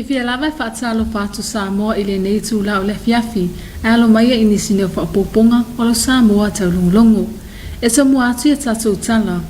Fiafia lava e faatalofa atu Samoa i lenei itula o le afiafi, ae alo maia i nisi nei o faaopoopoga o lau Samoa taulogologo. E tomua atu i a tatou tala,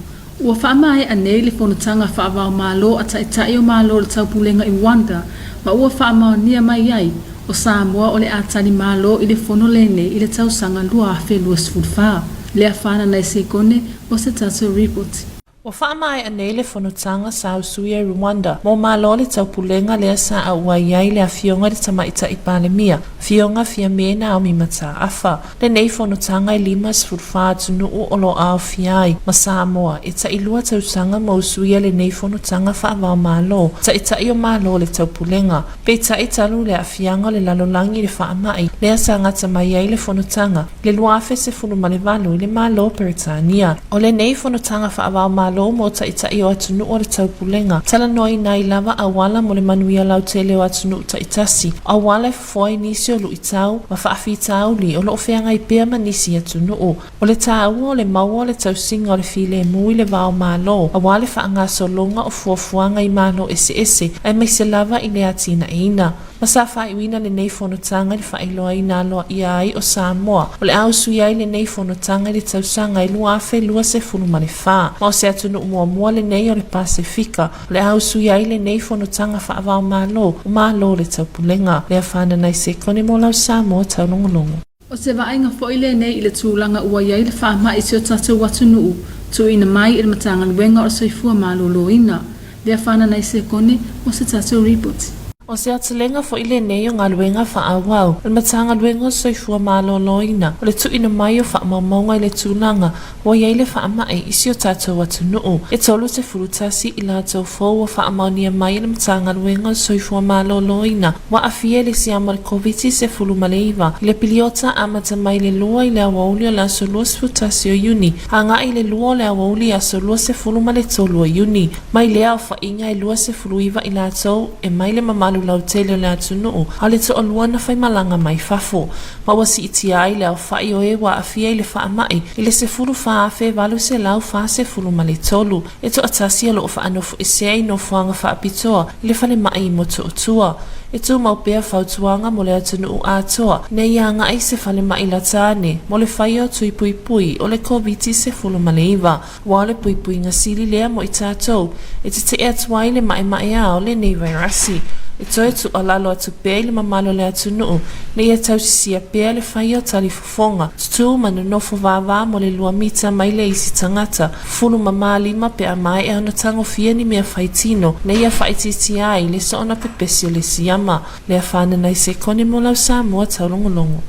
ua faamaea nei le fonotaga faava-o-Malo a Taitai o Malo o le Taupulega i Rwanda ma ua faamaonia mai ai o Samoa o le a tali malo i le fono lenei i le tausaga 2024. Lea fanana i sekone o se tatou ripoti. Ua faamaea nei le fonotaga sa usuia i Rwanda mo Malo o le Taupulega lea sa auai ai le Afioga i le Tamaitai Palemia, Afioga Fiame Naomi Mataafa. Lenei fonotaga e 54 atunuu o lo o aofia ai ma Samoa e tailua tausaga ma usuia lenei fonotaga faava-o-Malo, Taitai o Malo o le Taupulega. Peitai talu le aafiaga o le lalolagi i le faamai lea sa gata mai ai le fonotaga i le 2018 i le Malo o Peretania. O lenei fonotaga faava-o-Malo mo Taitai o atunuu o le Taupulega, talanoaina ai lava auala mo le manuia lautele o atunuu taitasi, o auala e fofoa ai nisi o luitau ma faafitauli o lo o feagai pea ma nisi atunuu. O le taua o le maua o le tausiga o le filemu i le va o Malo, aua le faagasologa o fuafuaga i Malo eseese, aemaise lava i le atinaeina. Ma sa faaiuina lenei fonotaga i le faailoaina aloaia ai o Samoa, o le a usuia ai lenei fonotaga i le tausaga e 2024, ma o se atunuu muamua lenei o le Pasefika o le a usuia ai lenei fonotaga faava-o-Malo o Malo o le Taupulega. Lea Fananai Sekone mo lau Samoa taulogologo. O se vaaiga foi lenei i le tulaga ua i ai le faamai i si o tatou atunuu, tuuina mai e le Matagaluega o le Soifua Maloloina. Lea fananai sekone mo se tatou ripoti. O se aotelega foi lenei o galuega faaauau a le Matagaluega o le Soifua Maloloina o le tuuina mai o faamaumauga i le tulaga ua i ai le faamai i si o tatou atunuu. E 31 i latou fou ua faamaonia mai e le Matagaluega o le Soifua Maloloina ua aafia i le siama o le Koviti-19 i le piliota amata mai le 2 i le aoauli o le aso 21 o Iuni agai i le 2 o le aoauli aso 23 o Iuni. Mai lea aofaiga e 29 i latou e mai le mamalu lautele o le atunuu a o le toalua na faimalaga mai fafo. Ma ua siitia ai le aofai o e ua aafia i le faamai i le 14,843. E toatasi o lo o faanofoesea i nofoaga faapitoa i le falemai i Motootua. E tumau pea fautuaga mo le atunuu atoa ina ia agai i se falemai lata ane mo le faia o tui puipui o le Koviti-19, aua o le puipuiga sili lea mo i tatou e tetee atu ai le maemaea o lenei vairasi. E toe tuualalo atu pea i le mamalu o le atunuu ina ia tausisia pea le faia o talifofoga, tutū ma nonofo vāvā mo le lua mita mai le isi tagata, fulu mamā lima pe a maea ona tagofia ni mea fai tino ina ia faaitiitia ai le soona pepesi o le siama. Lea whananai sekone mo lau Samoa taulogologo.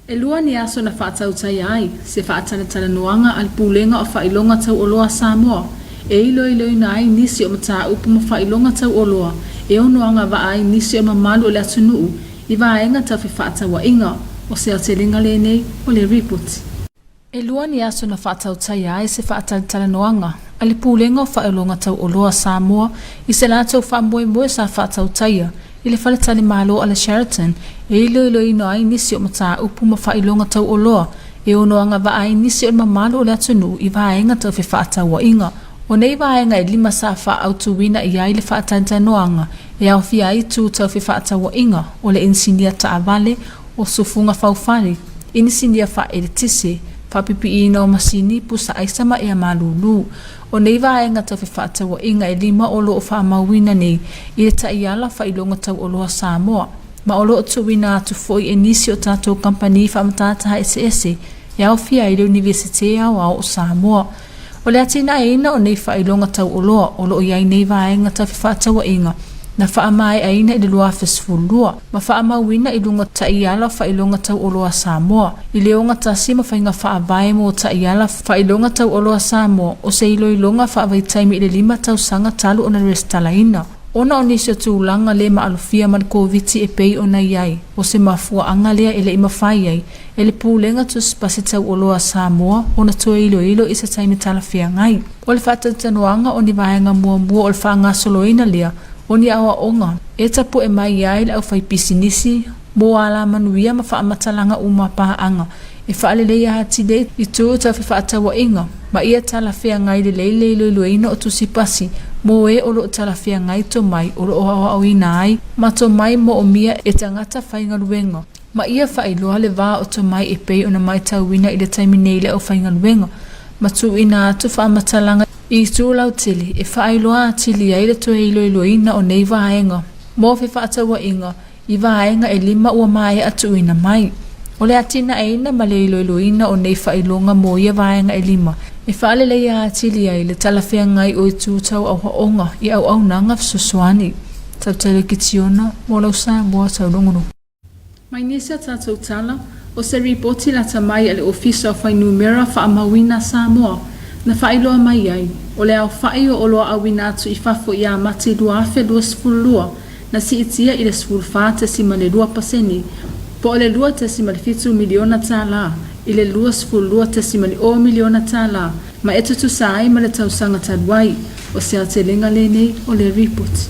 E lua ni aso na faatautaia ai se faatalatalanoaga a le Pulega o Faailoga Tauoloa a Samoa e iloiloina ai nisi o mataupu ma faailoga tauoloa e ono agavaa ai nisi o mamalu o le atunuu i vaega tau fefaatauaiga. O se aotelega lenei o le ripoti. E lua ni aso na faatautaia ai se faatalatalanoaga a le Pulega o Faailoga Tauoloa a Samoa i se latou faamoemoe sa faatautaia i le faletalimalo a le Sheraton e iloiloina ai nisi o mataupu ma faailoga tauoloa e ono agavaa ai nisi o le mamalu o le atunuu i vaega tau fefaatauaiga. O nei vaega e lima sa faaautuina i ai le faatalatalanoaga e aofia ai itu tau fefaatauaiga o le inisinia taavale, o sufuga faufale, inisinia faaeletise, faapipiina o masini, pusa aisa ma ea malūlū. O nei vaega tau fefaatauaiga e lima o lo o faamauina nei i le Taiala Faailoga Tauoloa Samoa, ma o lo o tuuina atu foi e nisi o tatou kamupani faamatata eseese e aofia ai le Iunivesite Aoao o Samoa. O le atinaeina o nei faailoga tauoloa o lo o i ai nei vaega tau fefaatauaiga na faamaeaina i le 2012 ma faamauina i luga taiala faailoga tauoloa a Samoa i le ogatasi ma faiga faavae mo taiala faailoga tauoloa a Samoa o se iloiloga faavaitaimi i le lima tausaga talu ona resitalaina. Ona o nisi o tulaga le maalofia ma le Koviti e pei ona i ai, o se mafuaaga lea e le i mafai ai e le Pulega Tusipasi Tauoloa a Samoa ona toe iloilo i se taimi talafeagai. O le faatalitanoaga o ni vaega muamua o le faagasoloina lea o ni aoaoga e tapue mai ai le aufaipisinisi mo alamanuia ma faamatalaga uma paaga e faaleleia atili ai itu tau fefaatauaiga. Ma ia talafeagai lelei le iloiloina o tusi pasi mo e o lo o talafeagai tomai o lo o aoaoina ai ma tomai moomia e tagata faigaluega. Ma ia faailoa le va o tomai e pei ona matauina i le taimi nei i le aufaigaluega ma tuuina atu faamatalaga i itu lautele e faailoa atili ai le toe iloiloina o nei vaega mo fefaatauaiga i vaega e lima ua maea tuuina mai. O le atinaeina ma le iloiloina o nei faailoga mo ia vaega e lima e faaleleia atili ai le talafeagai o itu tau aoaoga i auaunaga fesoasoani. Tautala Kitiona mo lau Samoa Taulogologo. Mai nisi a tatou tala, o se ripoti lata mai a le Ofisa o Fuainumera Faamauina a Samoa na faailoa mai ai, o le aofai o oloa auina atu i fafo ia Mati 2022 na siitia i le 14.2 pasene, po o le $2.7 miliona tala i le $22.0 miliona tala, ma e tutusa ai ma le tausaga talu ai. O se aotelega lenei o le ripoti.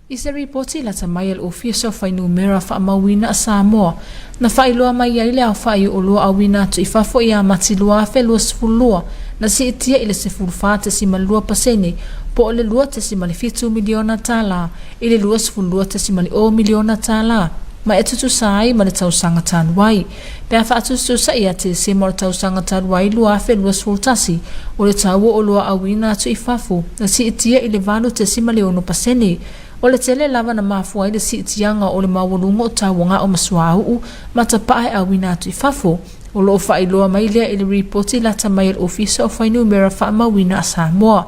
I se ripoti lata mai a le Ofisa o Fuainumera Faamauina a Samoa, na faailoa mai ai le aofai o oloa auina atu i fafo ia Mati 2022, na siitia i le 14.2 pasene, po o le $2.7 miliona tala i le $22.0 miliona tala, ma e tutusa ai ma le tausaga talu ai. Pe a faatusatusa ia Tesema o le tausaga talu ai 2021, o le tau o oloa auina atu i fafo na siitia i le 8.6 pasene. O le tele lava na mafua ai le siitiaga o le maualuga o tau o gao ma suauu ma tapaa e auina atu i fafo. O lo o faailoa mai lea i le ripoti lata mai a le Ofisa o Fuainumera Faamauina a Samoa.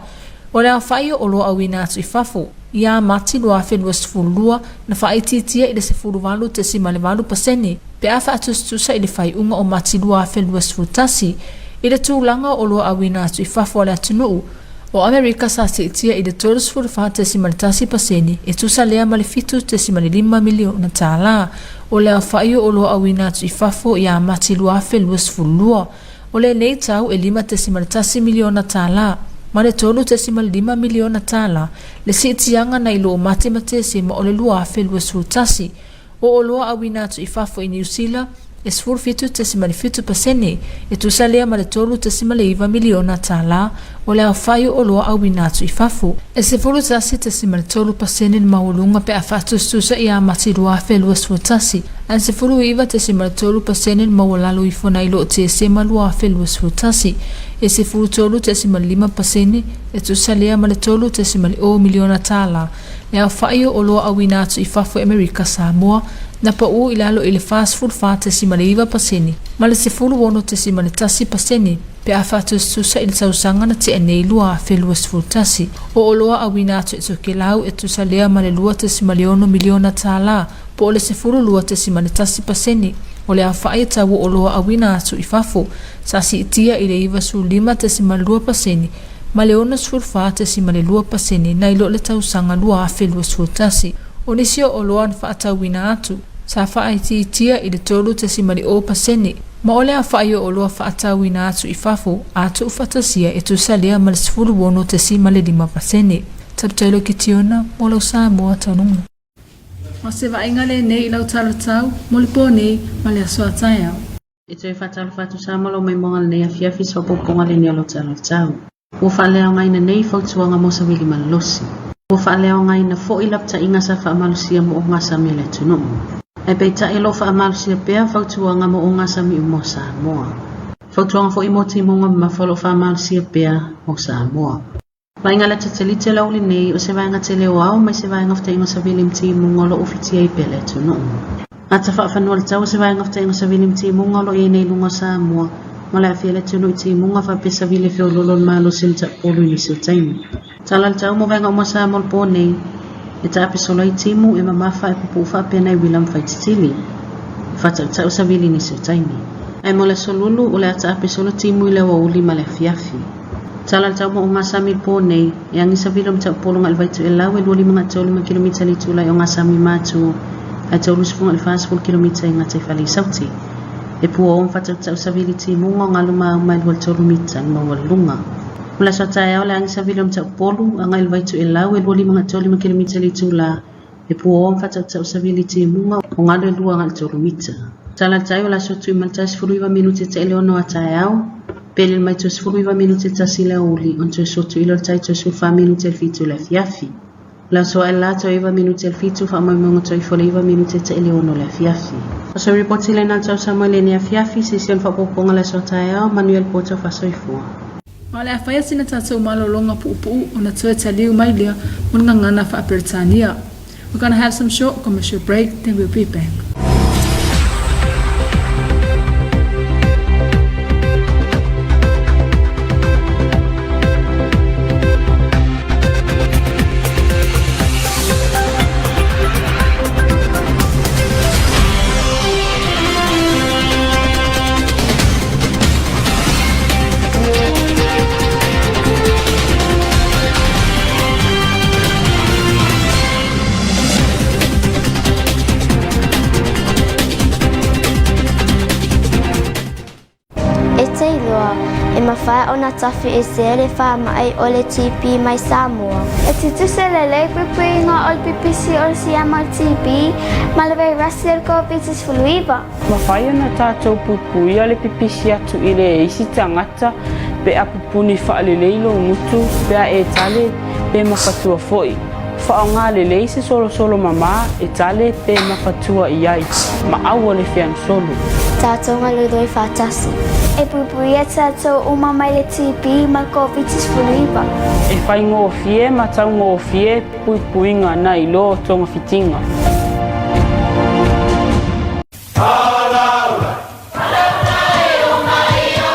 O le aofai o oloa auina atu i fafo, ia Mati 2022, na faaitiitia i le 18.8 pasene pe a faatusatusa i le faaiuga o Mati 2021. I le tulaga o oloa auina atu i fafo a le atunuu, o Amerika sa siitia i le 34.1 pasene, e tusa lea ma le $7.5 miliona tala. O le aofai o oloa auina atu i fafo ia Mati 2022, O lenei tau e $5.1 miliona tala ma le $3.5 miliona tala le siitiaga nai lo Mati ma Tesema o le 2021. O oloa auina atu i fafo i Niu Sila e 17.7 pasene, e tusa lea ma le $3.9 miliona tala o le aofai o oloa auina atu i fafo. E 11.3 pasene le maualuga pe a faatusatusa ia Mati 2021, ae 19.3 pasene le maualalo ifo nai lo Tesema 2021. E 13.5 pasene, e tusa lea ma le $3.0 miliona tala, le aofai o oloa auina atu i fafo i Amerika Samoa, na pau i lalo i le 44.9 pasene ma le 16.1 pasene. Pe a faatusatusa i le tausaga na tea nei 2021, o oloa auina atu i Tokelau e tusa lea ma le $2.6 miliona tala, po o le 12.1 pasene o le aofai e tau o oloa auina atu i fafo, sa siitia i le 95.2 pasene ma le 64.2 pasene nai lo le tausaga 2021. O nisi o oloa na faatauina atu, sa faaitiitia i le 3.0 pasene, Ma o le aofai o oloa faatauina atu i fafo a tuufaatasia e tusa lea ma le 16.5 pasene. Taputailo Kitiona mo lau Samoa taunuga. O se vaaiga lenei i lau talatau mo le po nei ma le aso a taeao. E toe faatalofa atu Samoa lau maimoaga lenei afiafi se faaopoopoga lenei o lau talatau. Ua faaleaogaina nei fautuaga mo savili malolosi. Ua faaleaogaina foi lapataiga sa faamalosia mo ogasami a le atunuu. Ae peitai o lo o faamalosia pea fautuaga mo ogasami uma o Samoa. Fautuaga foi mo timuga mamafa o lo o faamalosia pea mo Samoa. Vaega la Tetelite o le aoauli nei o se vaega tele o ao mai se vaega fetaiga savili ma timuga o lo o ufitia ai pea le atunuu. Gata faafanua le tau o se vaega fetaiga savili ma timuga o lo o i ai nei i luga o Samoa ma le aafia le atunuu i timuga faapea savili e feoloolo le malosi o le taupolu i nisi o taimi. Tala le tau mo vaega uma o Samoa le po nei, e taape solo ai timu, e mamafa, e pupuu faapea nai uila ma faititili. E faatautau savili i nisi o taimi. Ae mo le aso lulu, o le a taape solo timu i le aoauli ma le afiafi. Tala le tau mo Ogasami i le po nei, e agi savili o Mataupolu agai le Vaitoelau e 25 kilomita le itula i Ogasami Matu ae 30 i le 40 kilomita i gataifale i Sauti. E puaoa ma faatautau savili timuga o galu mauma e 23 mita le maualuluga. O le aso a taeao le agi savili o Mataupolu agai le Vaitoelau e 25 kilomita le itula e puaoa ma faatautau savili timuga o galu e 2 agai le 3 mita. Tala le tai o le aso Tuimalta e 19 minute te le 6 a taeao. Pe lele mai toe 19 minute 1 i le aoauli ona toe sotu i le o le tai toe 14 minute i le 7 i le afiafi. O le aso ae la toe 9 minute i le 7 faamoemoega toe ifo le 9 minute tai le 6 i le afiafi. O se ripoti lena a le Tau Samoa i lenei afiafi, silasila le faaopoopoga i le aso a taeao, manuia le po taufasoifua. Ma o le a faia sina tatou malologa puupuu ona toe taliu mai lea mo le gagana faa-Peretania. We're gonna have some short commercial break, then we'll be back. E te iloa, e mafai ona tafi ese le faamai o le TB mai Samoa. E tutusa lelei puipuiga o le pipisi o le siama o le TB ma le vairasi o le Koviti-19. Mafai ona tatou puipuia le pipisi atu i le isi tagata pe a pupuni faalelei lou gutu pe a e tale pe mafatua foi. Faaaoga lelei se solosolo mama e tale pe mafatua i ai, ma aua le feanosolo. Tatou galulue faatasi. E puipuia tatou uma mai le TB ma le Koviti-19. E faigofie ma taugofie puipuiga nai lo togafitiga.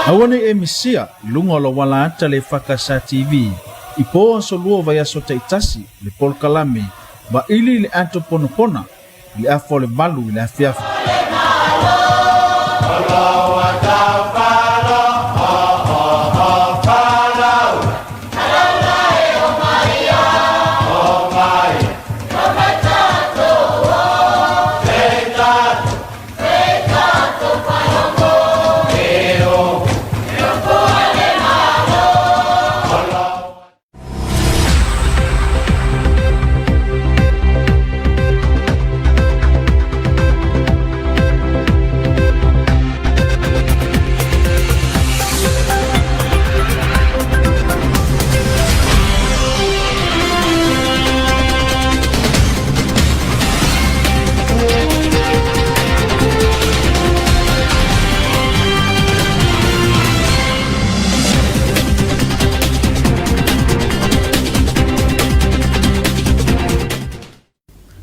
Aua ne i e misia i luga o lou ala ata le FKS TV i po aso lua o vaiaso taitasi le polokalame Vaili i le Ato Ponapona i le afa o le 8 i le afiafi.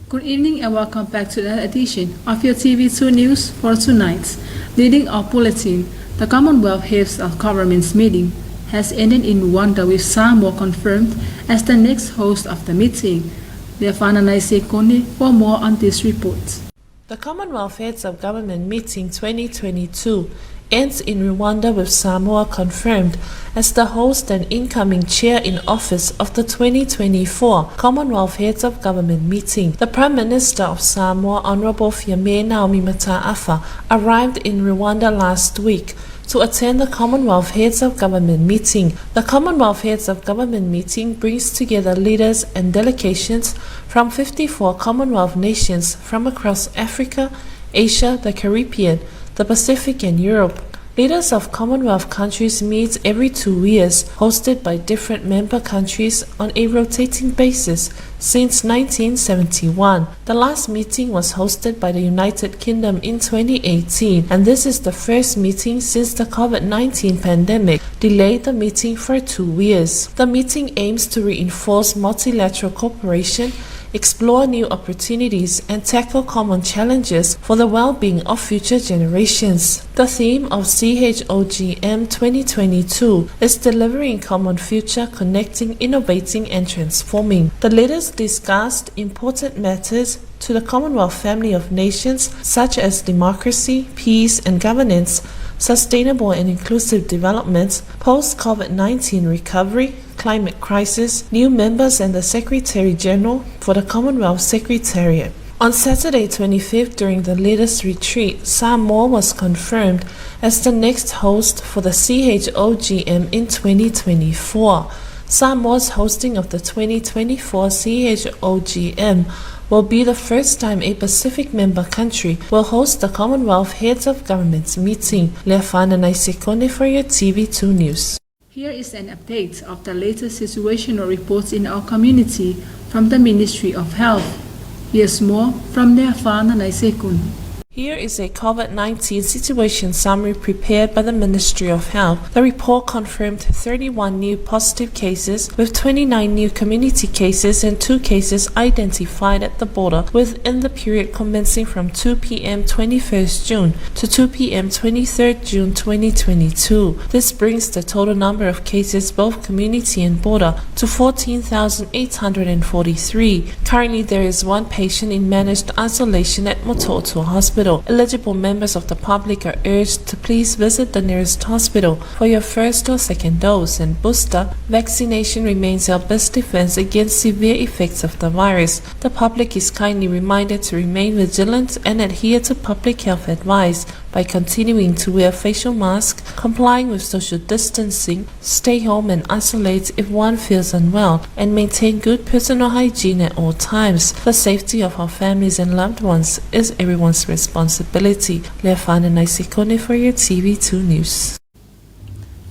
Good evening and welcome back to another edition of your TV2 News for tonight. Leading our bulletin, the Commonwealth Heads of Government's meeting has ended in Rwanda with Samoa confirmed as the next host of the meeting. Leafana Naisekone for more on this report. The Commonwealth Heads of Government meeting 2022 ends in Rwanda with Samoa confirmed as the host and incoming chair in office of the 2024 Commonwealth Heads of Government meeting. The Prime Minister of Samoa, Honorable Fiame Naomi Mata'afa, arrived in Rwanda last week to attend the Commonwealth Heads of Government meeting. The Commonwealth Heads of Government meeting brings together leaders and delegations from 54 Commonwealth nations from across Africa, Asia, the Caribbean, the Pacific and Europe. Leaders of Commonwealth countries meet every two years, hosted by different member countries on a rotating basis since 1971. The last meeting was hosted by the United Kingdom in 2018, and this is the first meeting since the COVID-19 pandemic delayed the meeting for two years. The meeting aims to reinforce multilateral cooperation explore new opportunities, and tackle common challenges for the well-being of future generations. The theme of CHOGM 2022 is Delivering Common Future, Connecting, Innovating, and Transforming. The leaders discussed important matters to the Commonwealth family of nations such as democracy, peace and governance, sustainable and inclusive development, post-COVID-19 recovery, climate crisis, new members and the Secretary General for the Commonwealth Secretariat. On Saturday 25th, during the latest retreat, Samoa was confirmed as the next host for the CHOGM in 2024. Samoa's hosting of the 2024 CHOGM will be the first time a Pacific member country will host the Commonwealth Heads of Governments meeting. Leafana Naisekone for your TV2 News. Here is an update of the latest situational reports in our community from the Ministry of Health. Here's more from Leafana Naisekun. Here is a COVID-19 situation summary prepared by the Ministry of Health. The report confirmed 31 new positive cases, with 29 new community cases and 2 cases identified at the border within the period commencing from 2 p.m. 21st June to 2 p.m. 23rd June 2022. This brings the total number of cases, both community and border, to 14,843. Currently, there is one patient in managed isolation at Motootua Hospital. Eligible members of the public are urged to please visit the nearest hospital for your first or second dose and booster. Vaccination remains our best defense against severe effects of the virus. The public is kindly reminded to remain vigilant and adhere to public health advice by continuing to wear facial masks, complying with social distancing, stay home and isolate if one feels unwell, and maintain good personal hygiene at all times. The safety of our families and loved ones is everyone's responsibility. Leafana Naisikone for your TV2 News.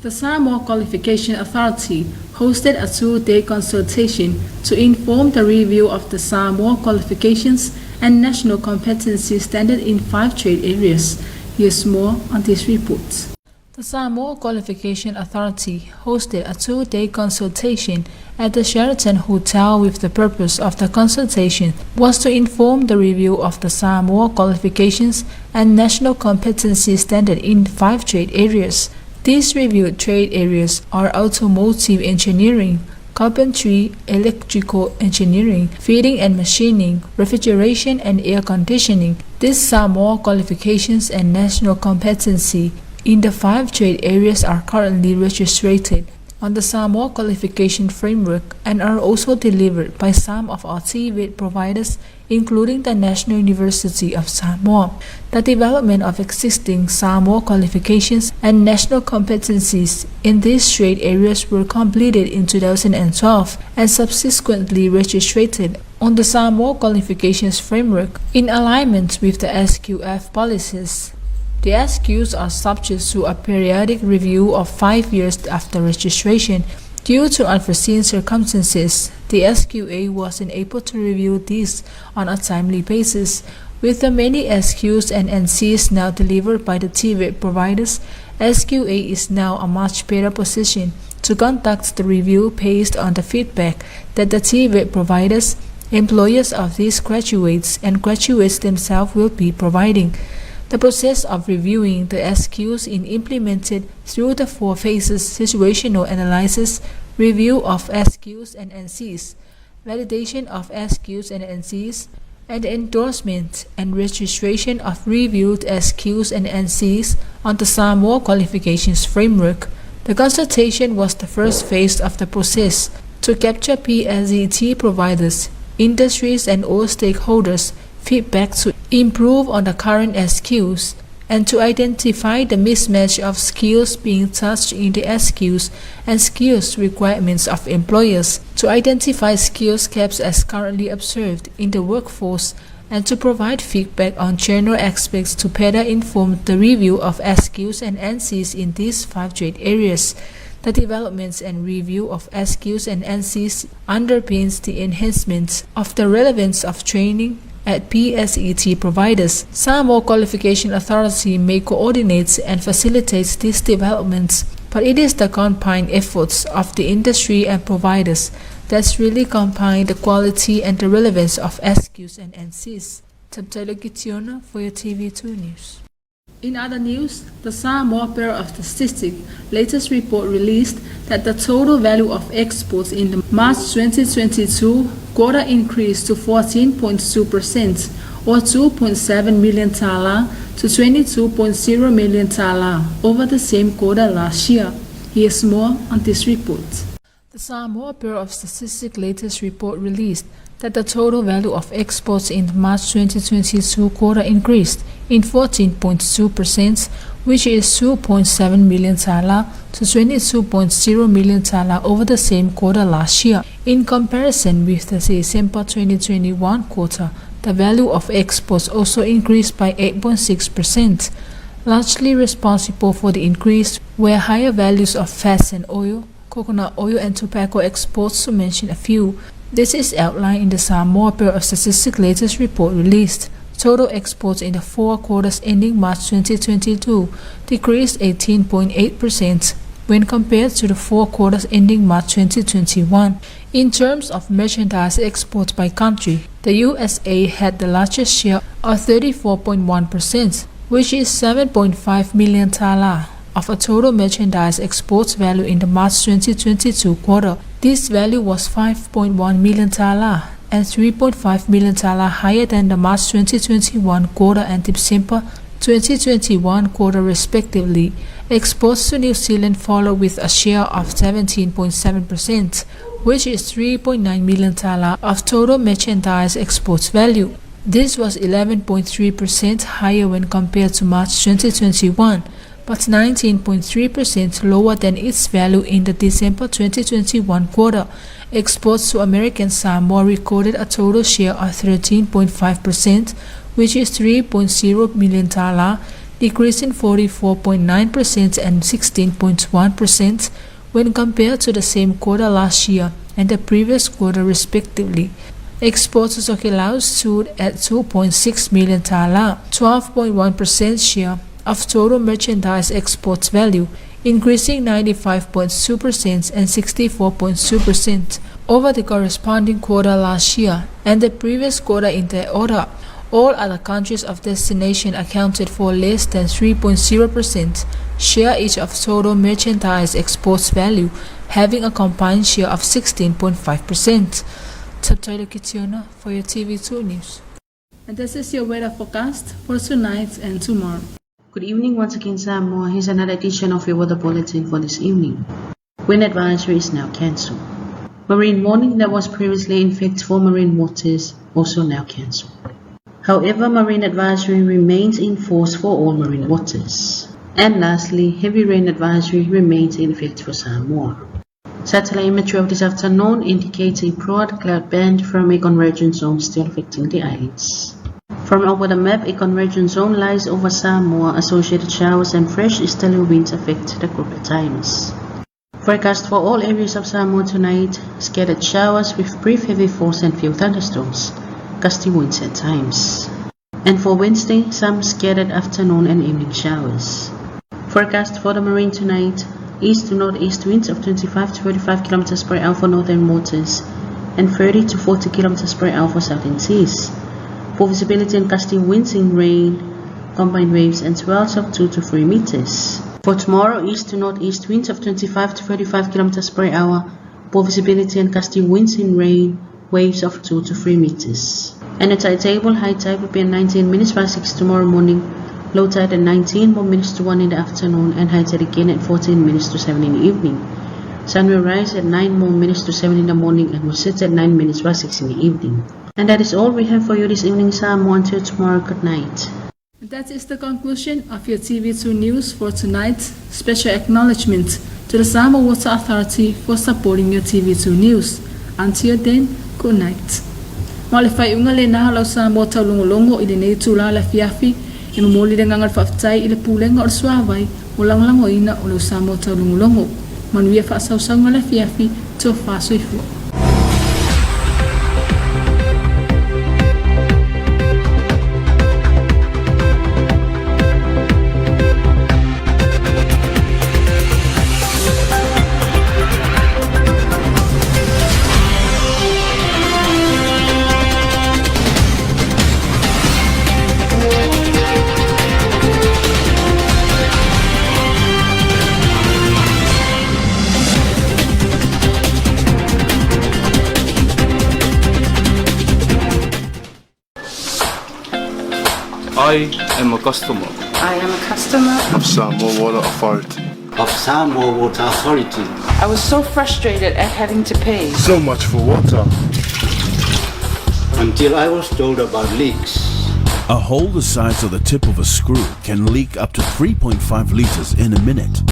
The Samoa Qualification Authority hosted a 2-day consultation to inform the review of the Samoa qualifications and national competency standard in 5 trade areas. Here's more on this report. The Samoa Qualification Authority hosted a 2-day consultation at the Sheraton Hotel with the purpose of the consultation was to inform the review of the Samoa qualifications and national competency standard in 5 trade areas. These reviewed trade areas are automotive engineering, carpentry, electrical engineering, fitting and machining, refrigeration and air conditioning. These Samoa qualifications and national competency in the 5 trade areas are currently registered on the Samoa Qualification Framework and are also delivered by some of our TVET providers, including the National University of Samoa. The development of existing Samoa qualifications and national competencies in these trade areas were completed in 2012 and subsequently registered on the Samoa Qualifications Framework in alignment with the SQF policies. The SQs are subject to a periodic review of 5 years after registration. Due to unforeseen circumstances, the SQA wasn't able to review these on a timely basis. With the many SQs and NCs now delivered by the TVET providers, SQA is now a much better position to conduct the review based on the feedback that the TVET providers, employers of these graduates, and graduates themselves will be providing. The process of reviewing the SQs is implemented through the 4 phases: situational analysis, review of SQs and NCs, validation of SQs and NCs, and endorsement and registration of reviewed SQs and NCs on the Samoa Qualifications Framework. The consultation was the first phase of the process to capture PSET providers, industries, and all stakeholders' feedback to improve on the current SQs and to identify the mismatch of skills being touched in the SQs and skills requirements of employers, to identify skills gaps as currently observed in the workforce, and to provide feedback on general aspects to better inform the review of SQs and NCs in these 5 trade areas. The developments and review of SQs and NCs underpins the enhancement of the relevance of training at PSET providers. Samoa Qualification Authority may coordinate and facilitate these developments, but it is the combined efforts of the industry and providers that really combine the quality and the relevance of SQs and NCs. Tabtailo Gitiona for your TV2 News. In other news, the Samoa Bureau of Statistics latest report released that the total value of exports in the March 2022 quarter increased to 14.2% or 2.7 million tala to 22.0 million tala over the same quarter last year. Here's more on this report. The Samoa Bureau of Statistics latest report released that the total value of exports in the March 2022 quarter increased in 14.2% which is 2.7 million tala to 22.0 million tala over the same quarter last year. In comparison with the December 2021 quarter, the value of exports also increased by 8.6%. Largely responsible for the increase were higher values of fats and oil, coconut oil and tobacco exports, to mention a few. This is outlined in the Samoa Bureau of Statistics latest report released. Total exports in the four quarters ending March 2022 decreased 18.8% when compared to the four quarters ending March 2021. In terms of merchandise exports by country, the USA had the largest share of 34.1%, which is 7.5 million tala of a total merchandise exports value in the March 2022 quarter. This value was 5.1 million tala and 3.5 million tala higher than the March 2021 quarter and December 2021 quarter respectively. Exports to New Zealand followed with a share of 17.7%, which is 3.9 million tala of total merchandise exports value. This was 11.3% higher when compared to March 2021, but 19.3% lower than its value in the December 2021 quarter. Exports to American Samoa recorded a total share of 13.5%, which is 3.0 million tala, decreasing 44.9% and 16.1% when compared to the same quarter last year and the previous quarter respectively. Exports to Tokelau stood at 2.6 million tala, 12.1% share of total merchandise exports value, increasing 95.2% and 64.2% over the corresponding quarter last year and the previous quarter in that order. All other countries of destination accounted for less than 3.0% share each of total merchandise exports value, having a combined share of 16.5%. Subtitle Kitiona for your TV2 News. And this is your weather forecast for tonight and tomorrow. Good evening once again, Samoa. Here's another edition of your weather bulletin for this evening. Wind advisory is now cancelled. Marine warning that was previously in effect for marine waters also now cancelled. However, marine advisory remains in force for all marine waters. And lastly, heavy rain advisory remains in effect for Samoa. Satellite imagery of this afternoon indicates a broad cloud band from a convergence zone still affecting the islands. From over the map, a convergence zone lies over Samoa. Associated showers and fresh easterly winds affect the group at times. Forecast for all areas of Samoa tonight, scattered showers with brief heavy falls and few thunderstorms, gusty winds at times. And for Wednesday, some scattered afternoon and evening showers. Forecast for the marine tonight, east to northeast winds of 25 to 35 km per hour for northern waters and 30 to 40 km per hour for southern seas. For visibility and gusty winds in rain, combined waves and swells of 2 to 3 meters. For tomorrow, east to northeast winds of 25 to 35 km per hour, poor visibility and gusty winds in rain, waves of 2 to 3 meters. And the tide table, high tide will be at 19 minutes past 6 tomorrow morning, low tide at 19 more minutes to 1 in the afternoon, and high tide again at 14 minutes to 7 in the evening. Sun will rise at 9 more minutes to 7 in the morning and will set at 9 minutes past 6 in the evening. And that is all we have for you this evening, Samoa. Until tomorrow, good night. And that is the conclusion of your TV2 News for tonight. Special acknowledgement to the Samoa Water Authority for supporting your TV2 News. Until then, good night. Ma o le faaiuga lena o lau Samoa taulogologo i lenei itula o le afiafi, e momoli le agaga o le faafetai i le Pulega o le Suavai mo lagolagoina o lau Samoa taulogologo. Manuia faasausauga le afiafi, tofa soifua. I am a customer. I am a customer of Samoa Water Authority. Of Samoa Water Authority. I was so frustrated at having to pay so much for water. Until I was told about leaks. A hole the size of the tip of a screw can leak up to 3.5 liters in a minute.